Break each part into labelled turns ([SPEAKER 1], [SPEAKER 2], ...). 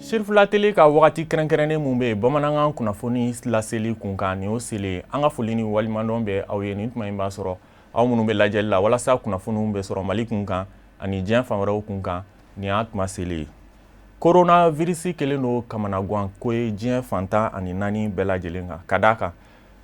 [SPEAKER 1] Sirifila Tele ka wagati kɛrɛnkɛrɛnnen mun bɛ yen bamanankan kunnafoni laseli kunkan, nin y'o selen. An ka foli ni waleɲumandɔn bɛ aw ye nin tuma in b'a sɔrɔ aw minnu bɛ lajɛli la walasa kunnafoniw bɛ sɔrɔ Mali kunkan ani diɲɛ fan wɛrɛw kunkan, nin y'a tuma selen ye. Coronavirus kɛlen don kamanagan ko ye diɲɛ fan 14 bɛɛ lajɛlen kan, ka d'a kan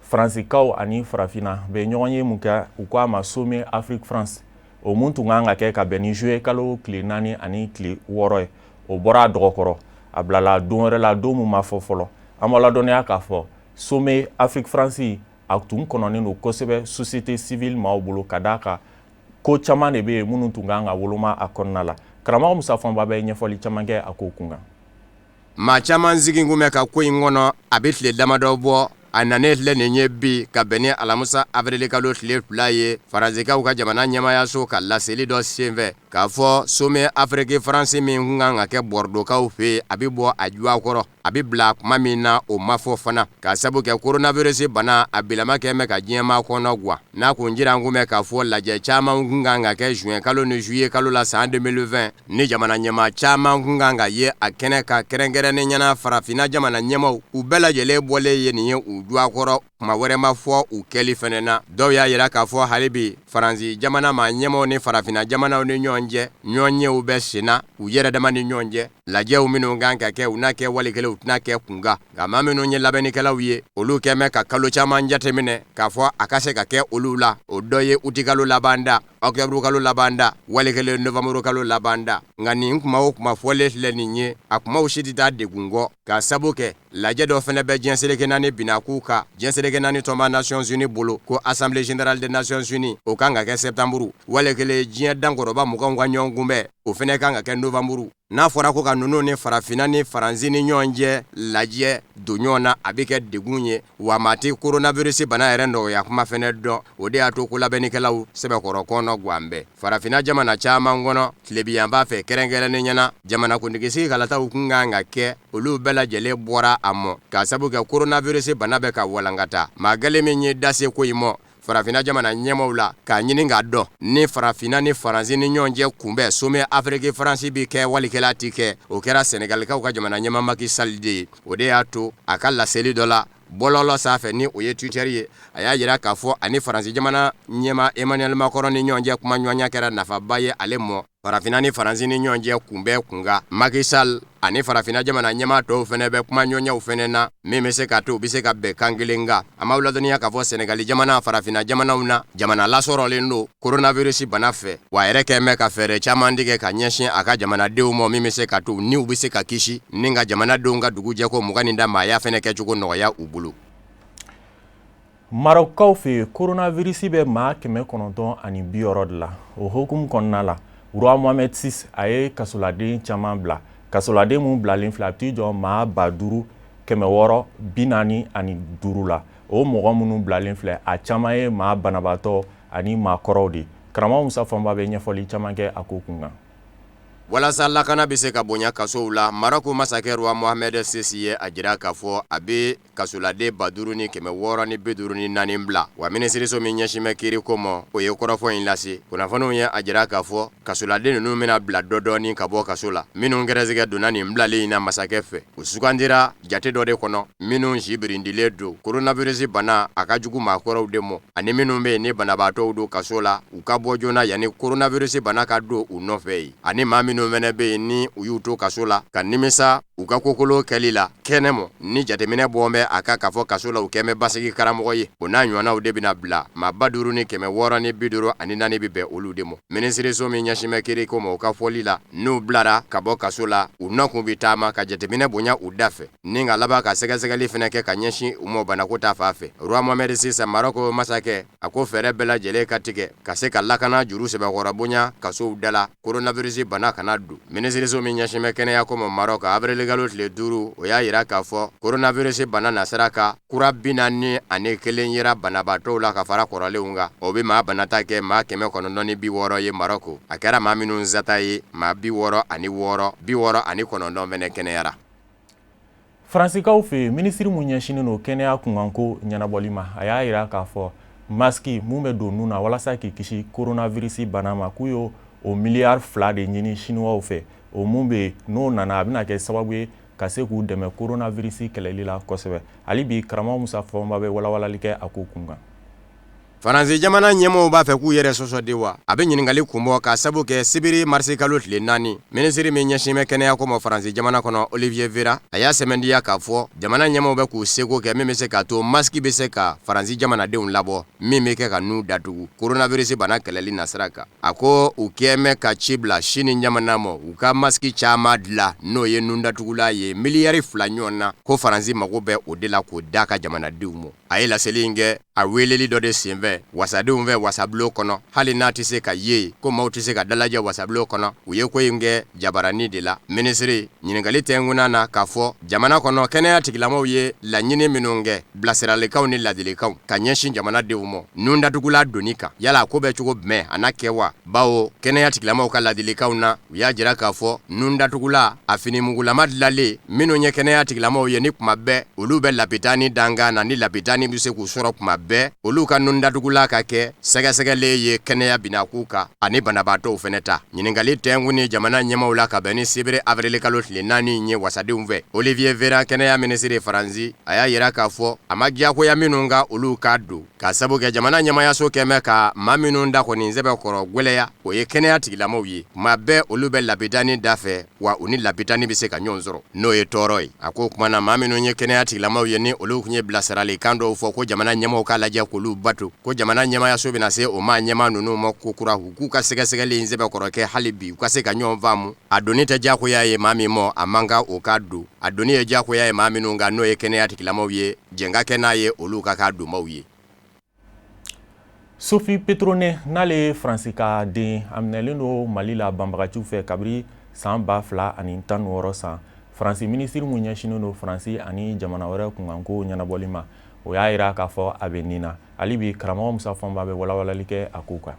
[SPEAKER 1] Faransikaw ani Farafinna bɛ ɲɔgɔn ye mun kɛ, u ko a ma Sommet Afrique France, o mun tun kan ka kɛ ka bɛn ni juillet kalo tile 4 ani tile 6 ye, o bɔra a dɔgɔkɔrɔ, a bilala don wɛrɛ la, don mun ma fɔ fɔlɔ. An b'a ladɔnniya k'a fɔ Sommet Afrique France a tun kɔnɔnen don kosɛbɛ société civile maaw bolo, ka d'a kan ko caman de bɛ yen minnu tun kan ka woloma a kɔnɔna la. Karamɔgɔ Musa Fɔnba bɛ ɲɛfɔli caman kɛ a ko kun kan.
[SPEAKER 2] Maa caman sigi kun bɛ ka ko in kɔnɔ a bɛ tile damadɔ bɔ. A nanen filɛ nin ye bi ka bɛn ni alamisa awirilikalo tile 2 ye, Faransikaw ka jamana ɲɛmaayaso ka laseli dɔ senfɛ k'a fɔ Sommet Afrique France min tun kan ka kɛ Bɔrɔdokaw fɛ yen, a bɛ bɔ a juwa kɔrɔ. A bɛ bila tuma min na, o ma fɔ fana, k'a sabu kɛ coronavirus bana a bilama kɛ bɛ ka diɲɛmaa kɔnɔ gwan. N'a kun jira kun bɛ k'a fɔ lajɛ caman tun kan ka kɛ juin kalo ni juillet kalo la san 2020, ni jamana ɲɛmaa caman tun kan ka ye a kɛnɛ kan, kɛrɛnkɛrɛnnenya na farafinna jamana ɲɛmaaw, u bɛɛ lajɛlen bɔlen ye nin ye u juwa kɔrɔ. Kuma wɛrɛ ma fɔ u kɛli fana na. Dɔw y'a jira k'a fɔ hali bi Faransi jamana maa ɲɛmaaw ni farafinna jamanaw ni ɲɔgɔn cɛ ɲɔgɔnyew bɛ senna u yɛrɛ dama ni ɲɔgɔn cɛ. Lajɛw minnu kan ka kɛ, u na kɛ wali kelen u tɛna kɛ kunkan. Nka maa minnu ye labɛnnikɛlaw ye, olu kɛn bɛ ka kalo caman jateminɛ k'a fɔ a ka se ka kɛ olu la. O dɔ ye utikalo laban da, ɔkutɔburukalo laban da, wali kelen nowanburukalo laban da. Nka nin kuma o kuma fɔlen filɛ nin ye, a kumaw si tɛ taa degun kɔ, k'a sabu kɛ lajɛ dɔ fana bɛ diɲɛ seleke naani binakun kan, diɲɛ seleke naani tɔnba Nations Unies bolo, ko Assemblée générale des Nations Unies, o kan ka kɛ sɛtanburu, wali kelen diɲɛ dankɔrɔba 20 ka ɲɔgɔn kunbɛn, o fana kan ka kɛ novanburu. N'a fɔra ko ka ninnu ni farafinna ni Faransi ni ɲɔgɔn cɛ lajɛ don ɲɔgɔn na, a bɛ kɛ degun ye, wa maa tɛ coronavirus bana yɛrɛ nɔgɔya kuma fana dɔn. O de y'a to ko labɛnnikɛlaw sɛbɛkɔrɔ kɔnɔ gan bɛɛ farafinna jamana caman kɔnɔ tilebinyanfan fɛ, kɛrɛnkɛrɛnnenya na jamanakuntigisigi kalataw tun kan ka kɛ, olu bɛɛ lajɛlen bɔra a mɔ k'a sabu kɛ coronavirus bana bɛ ka walankata. Maa gɛlɛn min ye da se ko in mɔ farafinna jamana ɲɛmaaw la k'a ɲini k'a dɔn ni farafinna ni Faransi ni ɲɔgɔn cɛ kunbɛn Sommet Afrique France bɛ kɛ wali kelen a tɛ kɛ, o kɛra Sɛnɛgalikaw ka jamana ɲɛmaa Macky Sall de ye. O de y'a to a ka laseli dɔ la bɔlɔlɔ sanfɛ, ni o ye Twitter ye, a y'a jira k'a fɔ ani Faransi jamana ɲɛmaa Emmanuel Macron ni ɲɔgɔn cɛ kumaɲɔgɔnya kɛra nafaba ye ale mɔ farafinna ni Faransi ni ɲɔgɔn cɛ kunbɛn kunkan. Macky Sall ani farafinna jamana ɲɛmaa tɔw fana bɛ kumaɲɔgɔnyaw fana na min bɛ se ka to u bɛ se ka bɛn kan kelen kan. An b'aw ladɔnniya k'a fɔ Sɛnɛgali jamana farafinna jamanaw na, jamana lasɔrɔlen don coronavirus bana fɛ, wa a yɛrɛ kɛn bɛ ka fɛɛrɛ caman tigɛ ka ɲɛsin a ka jamanadenw ma min bɛ se ka to ni u bɛ se ka kisi ni ka jamanadenw ka dugujɛko 20 ni da maaya fana kɛcogo nɔgɔya u bolo.
[SPEAKER 1] Marɔkukaw fɛ yen, coronavirus bɛ maa 960 de la. O hukumu kɔnɔna la, Roi Mohamed VI a ye kasoladen caman bila. Kasoladen minnu bilalen filɛ, a bɛ t'i jɔ maa 5645 la. O mɔgɔ minnu bilalen filɛ, a caman ye maa banabaatɔ ani maakɔrɔw de. Karamɔgɔ Musa Fɔnba bɛ ɲɛfɔli caman kɛ a ko kun kan.
[SPEAKER 2] Walasa lakana bɛ se ka bonya kasow la, Marɔku masakɛ Roi Mohamed VI ye a jira k'a fɔ a bɛ kasoladen 5654 bila. Wa minisiriso min ɲɛsin bɛ kiiriko ma, o ye kɔrɔfɔ in lase. Kunnafoniw ye a jira k'a fɔ kasoladen ninnu bɛna bila dɔ dɔɔnin ka bɔ kaso la. Minnu gɛrɛsɛgɛ donna nin bilali in na masakɛ fɛ, u sugandira jate dɔ de kɔnɔ, minnu si birindilen don coronavirus bana a ka jugu maakɔrɔw de ma, ani minnu bɛ yen ni banabaatɔw don kaso la, u ka bɔ joona yanni coronavirus bana ka don u nɔfɛ yen, ani maa minnu fana bɛ yen ni u y'u to kaso la ka nimisa u ka kokolo kɛli la kɛnɛ mɔ, ni jateminɛ bɔ bɛ a kan k'a fɔ kaso la u kɛn bɛ basigi karamɔgɔ ye, o n'a ɲɔgɔnnaw de bɛna bila. Maa 5654 bɛ bɛn olu de ma. Minisiriso min ɲɛsin bɛ kiiriko ma, o ka fɔli la, n'u bilara ka bɔ kaso la, u nɔkun bɛ taama ka jateminɛ bonya u da fɛ ni ka laban ka sɛgɛsɛgɛli fana kɛ ka ɲɛsin u ma banako ta fan fɛ. Roi Mohamed VI, Marɔku masakɛ, a ko fɛɛrɛ bɛɛ lajɛlen ka tigɛ ka se ka lakana juru sɛbɛkɔrɔ bonya kasow da la, coronavirus bana kana don. Minisiriso min ɲɛsin bɛ kɛnɛyako ma Marɔku, awirilikalo tile 5, o y'a jira k'a fɔ coronavirus bana nasira kan kura 41 yera banabaatɔw la ka fara kɔrɔlenw kan. O bɛ maa banata kɛ maa 960 ye Marɔku. A kɛra maa minnu sata ye, maa 66, 69 fana kɛnɛyara.
[SPEAKER 1] Faransikaw fɛ yen, minisiri mun ɲɛsinnen don kɛnɛya kunkanko ɲɛnabɔli ma, a y'a jira k'a fɔ masque mun bɛ don nun na walasa k'i kisi coronavirus bana ma, k'u y'o o miliyari 2 de ɲini Siniwaw fɛ. O mun bɛ yen, n'o nana, a bɛna kɛ sababu ye ka se k'u dɛmɛ coronavirus kɛlɛli la kosɛbɛ. Hali bi, karamɔgɔ Musa Fɔnba bɛ walawalali kɛ a ko kun kan.
[SPEAKER 2] Faransi jamana ɲɛmɔgɔw b'a fɛ k'u yɛrɛ sɔsɔ de wa? A bɛ ɲininkali kunbɔ k'a sabu kɛ sibiri marisikalo tile 4, minisiri min ɲɛsin bɛ kɛnɛyako ma Faransi jamana kɔnɔ, Olivier Véran, a y'a sɛmɛntiya k'a fɔ jamana ɲɛmɔgɔw bɛ k'u seko kɛ min bɛ se k'a to masque bɛ se ka Faransi jamanadenw labɔ, min bɛ kɛ ka nun datugu coronavirus bana kɛlɛli nasira kan. A ko u kɛn bɛ ka ci bila Sini jamana ma, u ka masque caman dilan, n'o ye nun datugulan ye, miliyari 2 ɲɔgɔn na, ko Faransi mago bɛ o de la k'o d'a ka jamanadenw ma. A ye laseli in kɛ a weleli dɔ de senfɛ wasadenw fɛ wasabulon kɔnɔ, hali n'a tɛ se ka ye ko maaw tɛ se ka dalajɛ wasabulon kɔnɔ. U ye ko in kɛ jabaranin de la. Minisiri ɲininkali tɛnkunna na k'a fɔ jamana kɔnɔ kɛnɛya tigilamaw ye laɲini minnu kɛ, bilasiralikanw ni ladilikanw ka ɲɛsin jamanadenw ma nun datugulan donni kan, yala a ko bɛ cogo jumɛn, a na kɛ wa? Bawo kɛnɛya tigilamaw ka ladilikanw na, u y'a jira k'a fɔ nun datugulan a finimugulama dilanlen, minnu ye kɛnɛya tigilamaw ye ni kuma bɛɛ olu bɛ lapitani dankan na, ni lapitani bɛ se k'u sɔrɔ kuma bɛɛ, olu ka nun datugulan ka kɛ sɛgɛsɛgɛlen ye kɛnɛya binakun kan ani banabaatɔw fɛnɛ ta. Ɲininkali tɛnkunni jamana ɲɛmaaw la ka bɛn ni sibiri avril kalo tile 4 ye wasadenw fɛ, Olivier Véran, kɛnɛya minisiri Faransi, a y'a jira k'a fɔ a ma diyagoya minnu kan olu k'a don, K'a sabu kɛ jamana ɲɛmaayaso kɛn bɛ ka maa minnu da kɔni sɛbɛ kɔrɔ gwɛlɛya, o ye kɛnɛya tigilamaw ye. Kuma bɛɛ olu bɛ lapitani da fɛ, wa u ni lapitani bɛ se ka ɲɔgɔn sɔrɔ, n'o ye tɔɔrɔ ye. A ko o tuma na maa minnu ye kɛnɛya tigilamaw ye, ni olu tun ye bilasiralikan dɔw fɔ ko jamana ɲɛmaaw k'a lajɛ k'olu bato, ko jamana ɲɛmaayaso bɛna se o maa ɲɛmaa ninnu ma kokura, u k'u ka sɛgɛsɛgɛli in sɛbɛ kɔrɔ kɛ hali bi, u ka se ka ɲɔgɔn faamu. A donni tɛ diyagoya ye maa min ma, a man kan o ka don. A donni ye diyagoya ye maa minnu kan, n'o ye kɛnɛya tigilamaw ye, jɛn ka kɛ n'a ye, olu ka k'a donbaw ye.
[SPEAKER 1] Sophie Pétronin, n'ale ye Faransi ka den, a minɛlen don Mali la banbagaciw fɛ kabiri san 2016 san. Faransi minisiri mun ɲɛsinnen don Faransi ani jamana wɛrɛ kunkanko ɲɛnabɔli ma, o y'a jira k'a fɔ a bɛ nin na. Hali bi, karamɔgɔ Musa Fɔnba bɛ walawalali kɛ a ko kan.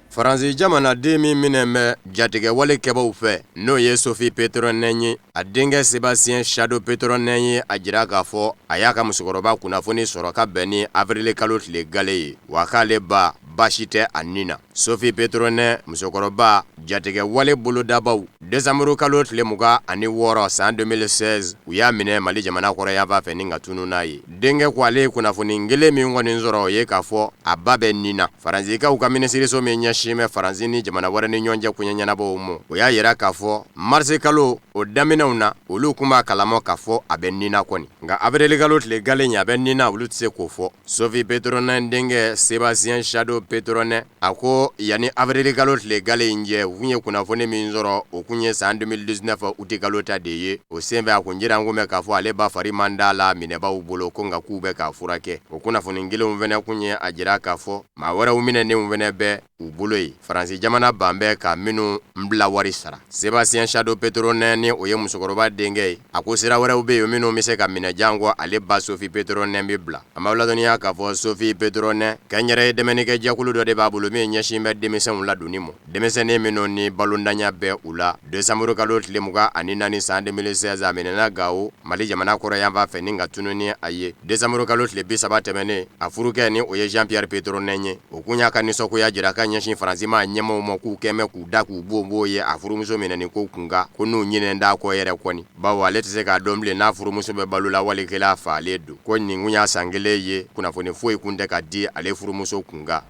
[SPEAKER 2] Faransi jamanaden min minɛn bɛ jatigɛwale kɛbaaw fɛ, n'o ye Sophie Pétronin ye, a denkɛ Sébastien Chadeau Pétronin ye a jira k'a fɔ a y'a ka musokɔrɔba kunnafoni sɔrɔ ka bɛn ni avril kalo tile gale ye, wa k'ale ba baasi tɛ a ni na. Sophie Pétronin musokɔrɔba jatigɛwale bolodabaw, décembre kalo tile 26 san 2016, u y'a minɛ Mali jamana kɔrɔyanfan fɛ ni ka tunun n'a ye. Denkɛ ko ale ye kunnafoni kelen min kɔni sɔrɔ, o ye k'a fɔ a ba bɛ nin na. Faransikaw ka minisiriso min ɲɛsin bɛ Faransi ni jamana wɛrɛ ni ɲɔgɔn cɛ koɲɛ ɲɛnabɔw ma, o y'a yira k'a fɔ marisi kalo o daminɛw na, olu tun b'a kalama k'a fɔ a bɛ nin na kɔni, nka avril kalo tile gale in a bɛ nin na, olu tɛ se k'o fɔ. Sophie Pétronin denkɛ Sébastien Chadeau Pétronin, a ko yanni avril kalo tile gale in cɛ, u tun ye kunnafoni min sɔrɔ, o tun ye san 2019 uti kalo ta de ye. O senfɛ, a kun jira kun bɛ k'a fɔ ale ba fari man d'a la minɛbaaw bolo, ko nka k'u bɛ k'a furakɛ. O kunnafoni kelenw fɛnɛ kun ye a jira k'a fɔ maa wɛrɛw minɛnenw fɛnɛ bɛ u bolo yen, Faransi jamana ban bɛ ka minnu bila wari sara. Sébastien Chadeau Pétronin, ni o ye musokɔrɔba denkɛ ye, a ko sira wɛrɛw bɛ yen minnu bɛ se ka minɛ janko ale ba Sophie Pétronin bɛ bila. An b'aw ladɔnniya k'a fɔ Sophie Pétronin kɛnyɛrɛye dɛmɛnikɛ jɛkulu dɔ de b'a bolo min ɲɛsin bɛ denmisɛnw ladonni ma, denmisɛnnin minnu ni balondanya bɛ u la. Décembre kalo tile 24 san 2016, a minɛna Gawo, Mali jamana kɔrɔyanfan fɛ ni ka tunun ni a ye. Décembre kalo tile 30 tɛmɛnen, a furukɛ, ni o ye Jean Pierre Pétronin ye, o kun y'a ka nisɔngoya jira ka ɲɛsin Faransi maa ɲɛmaaw ma, k'u kɛn bɛ k'u da k'u bon ye a furumuso minɛni ko kunkan, ko n'u ɲinɛn t'a kɔ yɛrɛ kɔni, bawo ale tɛ se k'a dɔn bilen n'a furumuso bɛ balo la wali kelen a faalen don. Ko nin kun y'a san kelen ye, kunnafoni foyi kun tɛ ka di ale furumuso kunkan.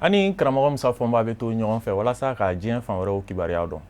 [SPEAKER 1] Ani karamɔgɔ Musa Fɔnba bɛ to ɲɔgɔn fɛ walasa ka diɲɛ fan wɛrɛw kibaruya dɔn.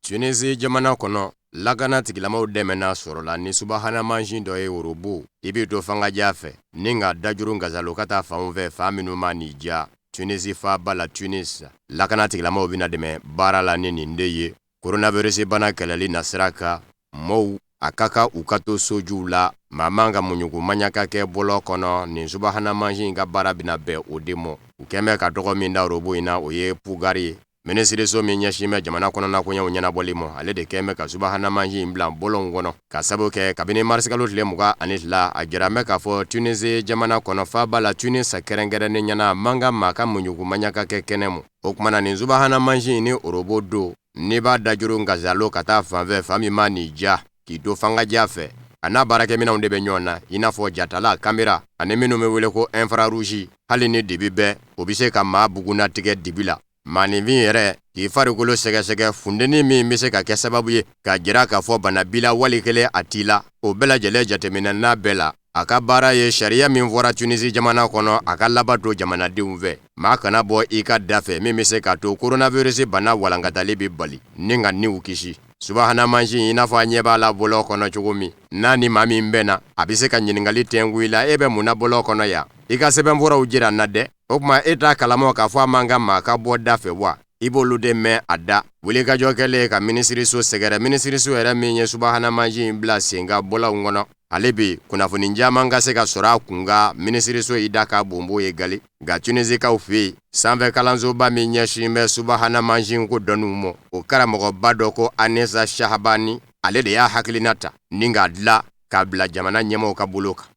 [SPEAKER 2] Tunisie jamana kɔnɔ, lakana tigilamaw dɛmɛna sɔrɔla ni subahana mansin dɔ ye, robot i b'i to fangaja fɛ ni ka dajuru gasalo ka taa fanw fɛ, fan minnu ma n'i diya. Tunisie faaba la Tunis, lakana tigilamaw bɛna dɛmɛ baara la ni nin de ye coronavirus bana kɛlɛli nasira kan. Mɔw a ka kan u ka to sojuw la, maa man ka muɲugu maɲaka kɛ bɔlɔ kɔnɔ. Nin subahana mansin ka baara bɛna bɛn o de ma. U kɛn bɛ ka tɔgɔ min da robot in na, o ye Pugari ye. Minisiriso min ɲɛsin bɛ jamana kɔnɔna koɲɛw ɲɛnabɔli ma, ale de kɛn bɛ ka subahana mansin in bila bɔlɔnw kɔnɔ, ka sabu kɛ kabini marisikalo tile 22, a jira bɛ k'a fɔ Tunisie jamana kɔnɔ faaba la Tunis kɛrɛnkɛrɛnnenya na, man kan maa ka muɲugu maɲaka kɛ kɛnɛ ma. O tuma na nin subahana mansin ni robot don, N'i b'a dajuru nkasalo ka taa fanfɛ fan min man'i diya k'i to fangaja fɛ, a n'a baarakɛminɛnw de bɛ ɲɔgɔn na, i n'a fɔ jatala, kamera ani minnu bɛ wele ko infrarouge. Hali ni dibi bɛ, o bɛ se ka maa bugunnatigɛ dibi la. Maaninfin yɛrɛ k'i farikolo sɛgɛsɛgɛ funteni min bɛ se ka kɛ sababu ye k'a jira k'a fɔ bana b'i la wali kelen a t'i la, o bɛɛ lajɛlen jateminɛ n'a bɛɛ la. A ka baara ye sariya min fɔra Tunisi jamana kɔnɔ, a ka labato jamanadenw fɛ. Maa kana bɔ i ka da fɛ min bɛ se k'a to coronavirus bana walankatali bɛ bali ni ka niw kisi. Subahana mansin, i n'a fɔ a ɲɛ b'a la bɔlɔn kɔnɔ cogo min n'a ni maa min bɛnna, a bɛ se ka ɲininkali tɛnku i la: e bɛ mun na bɔlɔn kɔnɔ yan? I ka sɛbɛnfuraw jira n na dɛ. O tuma e t'a kalama k'a fɔ a man kan maa ka bɔ da fɛ wa? I b'olu de mɛn a da. Wulikajɔ kɛlen ka minisiriso sɛgɛrɛ, minisiriso yɛrɛ min ye subahana mansin in bila sen kan bɔlɔnw kɔnɔ, ale bi kunnafoni caman ka se ka sɔrɔ a kun kan. Minisiriso y'i da ka bonbo ye gali. Nka Tunisikaw fɛ yen, sanfɛ kalansoba min ɲɛsin bɛ subahana mansin ko dɔnniw ma, o karamɔgɔba dɔ ko Anisa Shahabani, ale de y'a hakilina ta ni k'a dilan k'a bila jamana ɲɛmaaw ka bolo kan.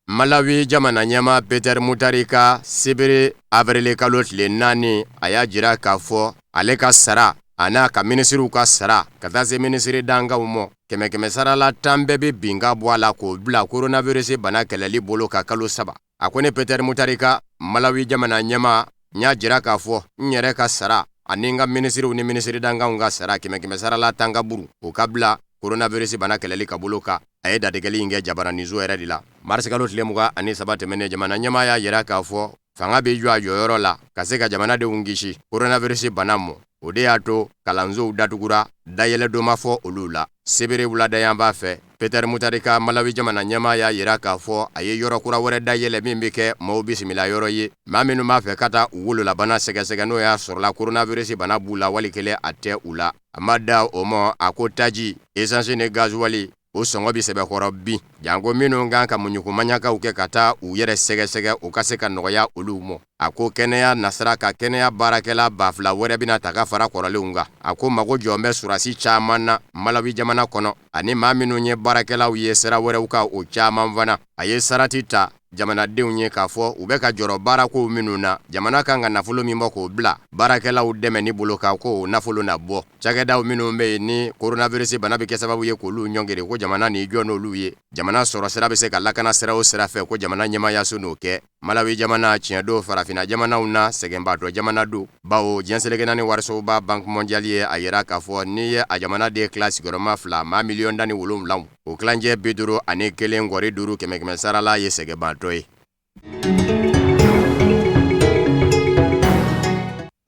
[SPEAKER 2] Malawi jamana ɲɛmaa Peter Mutharika, sibiri avril kalo tile 4, a y'a jira k'a fɔ ale ka sara a n'a ka minisiriw ka sara ka taa se minisiri dankanw ma, kɛmɛ kɛmɛ sarala 10 bɛɛ bɛ bin ka bɔ a la k'o bila coronavirus bana kɛlɛli bolo ka kalo 3. A ko ne Peter Mutharika, Malawi jamana ɲɛmaa, n y'a jira k'a fɔ n yɛrɛ ka sara ani n ka minisiriw ni minisiri dankanw ka sara, kɛmɛ kɛmɛ sarala 10 ka buru, o ka bila coronavirus bana kɛlɛli ka bolo kan. A ye datigɛli in kɛ jabaraniso yɛrɛ de la marisikalo tile 23 tɛmɛnen. Jamana ɲɛmaa y'a jira k'a fɔ fanga bɛ jɔ a jɔyɔrɔ la ka se ka jamanadenw kisi coronavirus bana ma. O de y'a to kalansow datugura, dayɛlɛ don ma fɔ olu la. Sibiri wuladayanfan fɛ, Peter Mutharika, Malawi jamana ɲɛmaa, y'a jira k'a fɔ a ye yɔrɔ kura wɛrɛ dayɛlɛ min bɛ kɛ maaw bisimila yɔrɔ ye, maa minnu b'a fɛ ka taa u wololabana sɛgɛsɛgɛ, n'o y'a sɔrɔla coronavirus bana b'u la wali kelen a tɛ u la. A ma da o ma, a ko taji, essence ni gazuwali, o sɔngɔ bɛ sɛbɛkɔrɔ bin, janko minnu kan ka muɲukumaɲakaw kɛ ka taa u yɛrɛ sɛgɛsɛgɛ, o ka se ka nɔgɔya olu ma. A ko kɛnɛya nasira ka kɛnɛya baarakɛla 2000 wɛrɛ bɛna ta ka fara kɔrɔlenw kan. A ko mago jɔ bɛ sɔrɔdasi caman na Malawi jamana kɔnɔ, ani maa minnu ye baarakɛlaw ye sira wɛrɛw kan, o caman fana. A ye sarati ta jamanadenw ye k'a fɔ u bɛ ka jɔrɔ baarakow minnu na, jamana kan ka nafolo min bɔ k'o bila baarakɛlaw dɛmɛni bolo kan, ko o nafolo na bɔ. Cakɛdaw minnu bɛ yen ni coronavirus bana bɛ kɛ sababu ye k'olu ɲɔngiri, ko jamana n'i jɔ n'olu ye. Jamana sɔrɔ sira bɛ se ka lakana sira o sira fɛ, ko jamana ɲɛmaayaso n'o kɛ. Malawi jamana, tiɲɛ don, farafinna jamanaw na sɛgɛnbaatɔ jamana don, bawo diɲɛ seleke naani warisoba Banque mondiale ye a yira k'a fɔ n'i ye a jamanaden tila sigiyɔrɔma fila, maa miliyɔn 17, o tilancɛ 51.5 kɛmɛ kɛmɛ sarala ye sɛgɛnbaatɔ ye.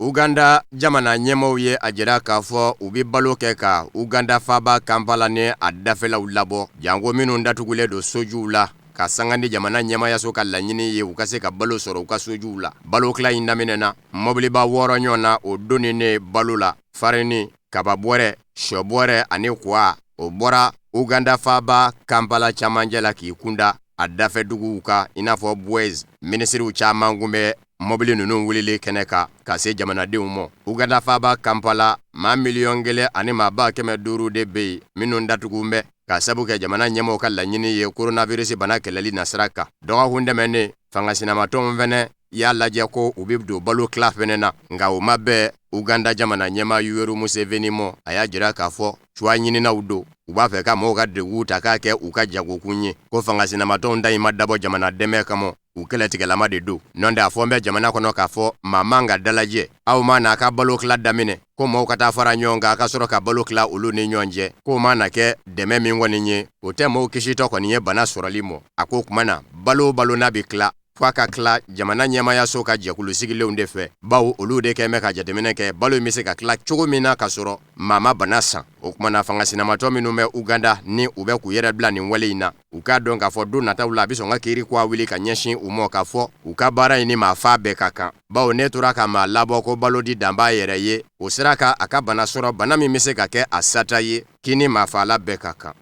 [SPEAKER 2] Uganda jamana ɲɛmaaw ye a jira k'a fɔ u bɛ balo kɛ ka Uganda faaba Kampala ni a dafɛlaw labɔ, janko minnu datugulen don sojuw la, ka sanga ni jamana ɲɛmaayaso ka laɲini ye u ka se ka balo sɔrɔ u ka sojuw la. Balo tila in daminɛna mɔbiliba 6 ɲɔgɔn na, o donnen balo la, farini, kababɔrɛ, sɔbɔrɛ ani kwa, o bɔra Uganda faaba Kampala camancɛ la k'i kunda a dafɛ duguw kan, i n'a fɔ Bwezi. Minisiriw caman kun bɛ mɔbili ninnu wulili kɛnɛ kan ka se jamanadenw ma. Uganda faaba Kampala, maa miliyɔn 1 ani maa 500,000 de bɛ yen minnu datugu bɛ ka sabu kɛ jamana ɲɛmaaw ka laɲini ye coronavirus bana kɛlɛli nasira kan. Dɔgɔkun tɛmɛnen, fanga sinamatɔnw fɛnɛ y'a lajɛ ko u bɛ don balo tila fɛnɛ na, nka o ma bɛn Uganda jamana ɲɛmaa Yoweri Museveni ma. A y'a jira k'a fɔ cuwa ɲininaw don, u b'a fɛ ka mɔgɔw ka degun ta k'a kɛ u ka jagokun ye, ko fanga sinamatɔnw ta in ma dabɔ jamana dɛmɛ kama, u kɛlɛtigɛlama de don. Nɔntɛ, a fɔ n bɛ jamana kɔnɔ k'a fɔ maa man ka dalajɛ. Aw ma n'a ka balo tila daminɛ ko mɔgɔw ka taa fara ɲɔgɔn kan ka sɔrɔ ka balo tila olu ni ɲɔgɔn cɛ, k'o ma na kɛ dɛmɛ min kɔni ye, o tɛ mɔgɔw kisitɔ kɔni ye bana sɔrɔli ma. A ko kuma na, balo o balo n'a bɛ tila, f'a ka tila jamana ɲɛmaayaso ka jɛkulu sigilenw de fɛ, bawo olu de kɛn bɛ ka jateminɛ kɛ balo in bɛ se ka tila cogo min na ka sɔrɔ maa ma bana san. O kuma na, fanga sinamatɔ minnu bɛ Uganda ni u bɛ k'u yɛrɛ bila nin wale in na, u k'a dɔn k'a fɔ don nataw la a bɛ sɔn ka kiiri kura wuli ka ɲɛsin u ma, k'a fɔ u ka baara in ni maa faa bɛɛ ka kan, bawo ne tora ka maa labɔ ko balo di dan b'a yɛrɛ ye, o sera ka a ka bana sɔrɔ, bana min bɛ se ka kɛ a sata ye, k'i ni maa faala bɛɛ ka kan.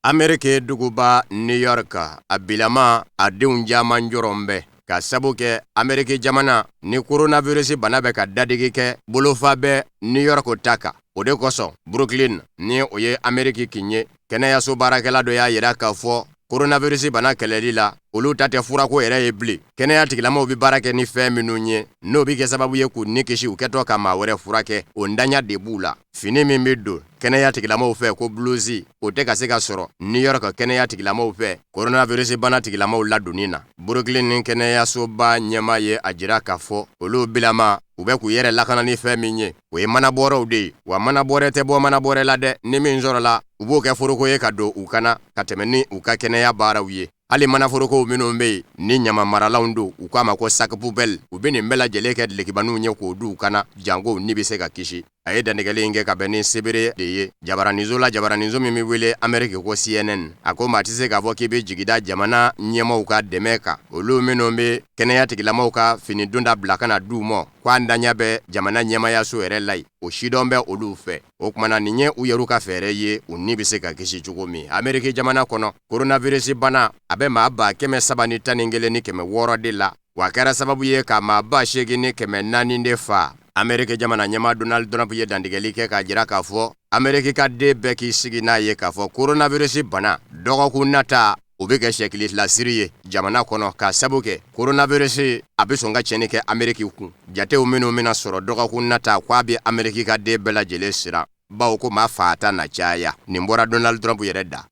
[SPEAKER 2] Ameriki duguba New York, a bilama a denw caman jɔrɔn bɛ ka sabu kɛ Ameriki jamana ni coronavirus bana bɛ ka dadigi kɛ bolofa bɛ New York ta kan. O de kosɔn Brooklyn, ni o ye Ameriki kin ye, kɛnɛyaso baarakɛla dɔ y'a yira k'a fɔ coronavirus bana kɛlɛli la, Olu ta tɛ furako yɛrɛ ye bilen. Kɛnɛya tigilamaw bɛ baara kɛ ni fɛn minnu ye, n'o bɛ kɛ sababu ye k'u ni kisi u kɛtɔ ka maa wɛrɛ furakɛ, o ntanya de b'u la. Fini min bɛ don kɛnɛya tigilamaw fɛ ko blouse, o tɛ ka se ka sɔrɔ New York kɛnɛya tigilamaw fɛ coronavirus bana tigilamaw ladonni na. Brooklyn kɛnɛyasoba ɲɛmaa ye a jira k'a fɔ olu bilama u bɛ k'u yɛrɛ lakana ni fɛn min ye, o ye manabɔrɔw de ye. Wa manabɔrɛ tɛ bɔ manabɔrɛ la dɛ, ni min sɔrɔla u b'o kɛ foroko ye ka don u kan na ka tɛmɛ ni u ka kɛnɛya baaraw ye. Hali manaforokow minnu bɛ yen ni ɲama maralanw don, u k'a ma ko sac poubelle, u bɛ nin bɛɛ lajɛlen kɛ dulokibaninw ye k'o don u kan na janko ni bɛ se ka kisi. A ye dantigɛli in kɛ ka bɛn ni sebere de ye jabaraninso la, jabaraninso min bɛ wele Ameriki ko CNN. A ko maa tɛ se k'a fɔ k'i bɛ jigi da jamana ɲɛmaaw ka dɛmɛ kan, olu minnu bɛ kɛnɛya tigilamaw ka fini donta bila ka na d'u ma, ko a ntanya bɛ jamana ɲɛmaayaso yɛrɛ la yen, o sidɔn bɛ olu fɛ. O tuma na nin ye u yɛrɛw ka fɛɛrɛ ye u ni bɛ se ka kisi cogo min. Ameriki jamana kɔnɔ, coronavirus bana a bɛ maa 311,600 de la, wa a kɛra sababu ye ka maa 8,400 de faa. Ameriki jamana ɲɛmaa Donald Trump ye dantigɛli kɛ k'a jira k'a fɔ Ameriki ka den bɛɛ k'i sigi n'a ye k'a fɔ coronavirus bana dɔgɔkun nata o bɛ kɛ sɛkili lasiri ye jamana kɔnɔ, k'a sabu kɛ coronavirus a bɛ sɔn ka tiɲɛni kɛ Ameriki kun. Jatew minnu bɛna sɔrɔ dɔgɔkun nata ko a bɛ Ameriki ka den bɛɛ lajɛlen siran, bawo ko maa faata na caya. Nin bɔra Donald Trump yɛrɛ da.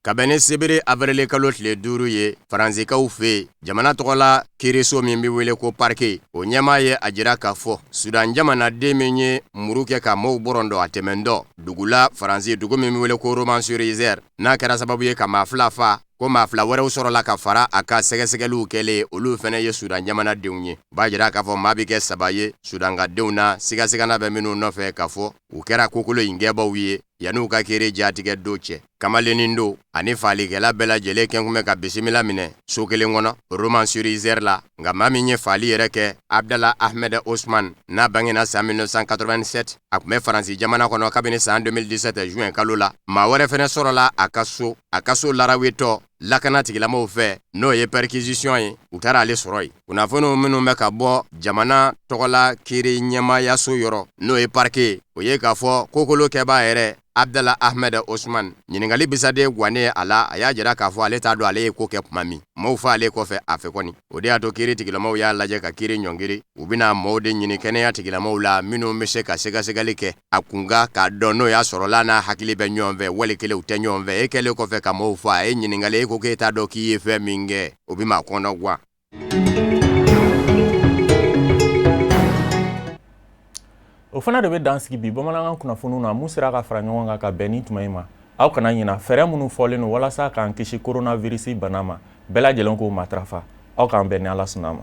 [SPEAKER 2] Ka bɛn ni sibiri avril kalo tile 5 ye Faransikaw fɛ yen, jamana tɔgɔla kiiriso min bɛ wele ko parquet, o ɲɛmaa ye a jira k'a fɔ Sudan jamanaden min ye muru kɛ ka maaw bɔrɔntɔ a tɛmɛntɔ dugu la Faransi, dugu min bɛ wele ko Romans-sur-Isère, n'a kɛra sababu ye ka maa 2 faa, ko maa 2 wɛrɛw sɔrɔla ka fara a kan sɛgɛsɛgɛliw kɛlen, olu fana ye Sudan jamanadenw ye. O b'a jira k'a fɔ maa bɛ kɛ 3 ye Sudankadenw na, sigasigana bɛ minnu nɔfɛ k'a fɔ u kɛra kokolo in kɛbaaw ye yanni u ka kiiri jatigɛ don cɛ. Kamalennin don ani faalikɛla bɛɛ lajɛlen kɛ kun bɛ ka bisimila minɛ so kelen kɔnɔ Romans-sur-Isère la. Nka maa min ye faali yɛrɛ kɛ, Abdallah Ahmed Osman, n'a bangena san 1987, a tun bɛ Faransi jamana kɔnɔ kabini san 2017 juin kalo la. Maa wɛrɛ fɛnɛ sɔrɔla a ka so, a ka so larawetɔ lakana tigilamɔgɔw fɛ, n'o ye perquisition ye, u taara ale sɔrɔ yen. Kunnafoniw minnu bɛ ka bɔ jamana tɔgɔla kiiri ɲɛmaayaso yɔrɔ, n'o ye parquet, o ye k'a fɔ kokolo kɛbaa yɛrɛ Abdallah Ahmed Osman, ɲininkali bisaden gannen a la, a y'a jira k'a fɔ ale t'a dɔn ale ye ko kɛ tuma min, maaw faalen kɔfɛ a fɛ kɔni. O de y'a to kiiri tigilamaw y'a lajɛ ka kiiri ɲɔngiri. U bɛna maaw de ɲini kɛnɛya tigilamaw la minnu bɛ se ka sɛgɛsɛgɛli kɛ a kunkan k'a dɔn n'o y'a sɔrɔla n'a hakili bɛ ɲɔgɔn fɛ wali kelen u tɛ ɲɔgɔn fɛ. E kɛlen kɔfɛ ka maaw faa, e ɲininkali, e ko k'e t'a dɔn k'i ye fɛn min kɛ, o bɛ maa kɔnɔ gan.
[SPEAKER 1] O fana de bɛ dan sigi bi bamanankan kunnafoniw na mun sera ka fara ɲɔgɔn kan ka bɛn ni tuma in ma. Aw kana ɲina fɛɛrɛ minnu fɔlen don walasa k'an kisi coronavirus bana ma, bɛɛ lajɛlen k'o matarafa. Aw k'an bɛn ni Ala sɔnna a ma.